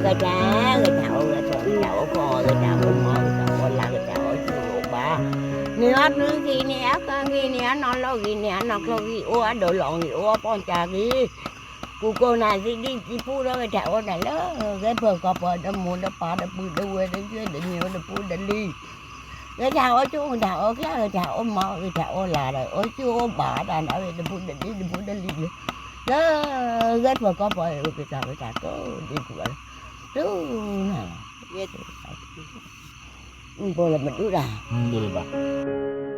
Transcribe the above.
ဂဲၤတၢ်, ဂဲၤတၢ်အီၣ်, ဂဲၤတၢ်အီၣ်ဖီ, ဂဲၤတၢ်အီၣ်မၤ, ဂဲၤတၢ်အီၣ်လၤ, ဂဲၤတၢ်အီၣ်ကၠိအိၣ်ဘၣ်, န့ၢ်အီၣ်ဘျုးဂ့ၤ, န့ၢ်အီၣ်ကၢဂ့ၤ, န့ၢ်အီၣ်နီၢ်လီၢ်ဂ့ၤ, န့ၢ်အီၣ်နီၢ်ကျီၢ်ဂ့ၤ, အိၣ်အဒိးလီၢ်ဂ့ၤ, အိၣ်အပီၢ်ကၢ်ဂ့ၤ, ကူကိးနၤသ့ဒံးသံဖိဒီး ဂဲၤတၢ်အီၣ်တၢ်လၢ ဂဲၤပၢၤကီၢ်ပၢၤ ဒီးမိၢ်ဒီးပၢ် ဒီပုၢ်ဒီဝဲၢ် ဒီယွဲၢ်ဒီညိ ဒီဖိဒီလံၤ, ဂဲၤတၢ်အီၣ်ကၠိ ဂဲၤတၢ်အီၣ်ကျါ ဂဲၤတၢ်အီၣ်မၤ ဂဲၤတၢ်အီၣ်လၤဒီး အီၣ်ကၠိအိၣ်ဘၣ်ဒၣ်နၤဝဲ ဒီပုၢ်ဒီလံၤ ဒီဖိဒီလံၤလၢ လၢဂဲၤပၢၤကီၢ်ပၢၤ ဂဲၤတၢ်ဝဲတၢ်ကိးဒံးကူၣ်ဘၣ်လၢ တုၤနၤလီၤ, ဘိလၢမဒူၣ်တၢ်, ဘၣ်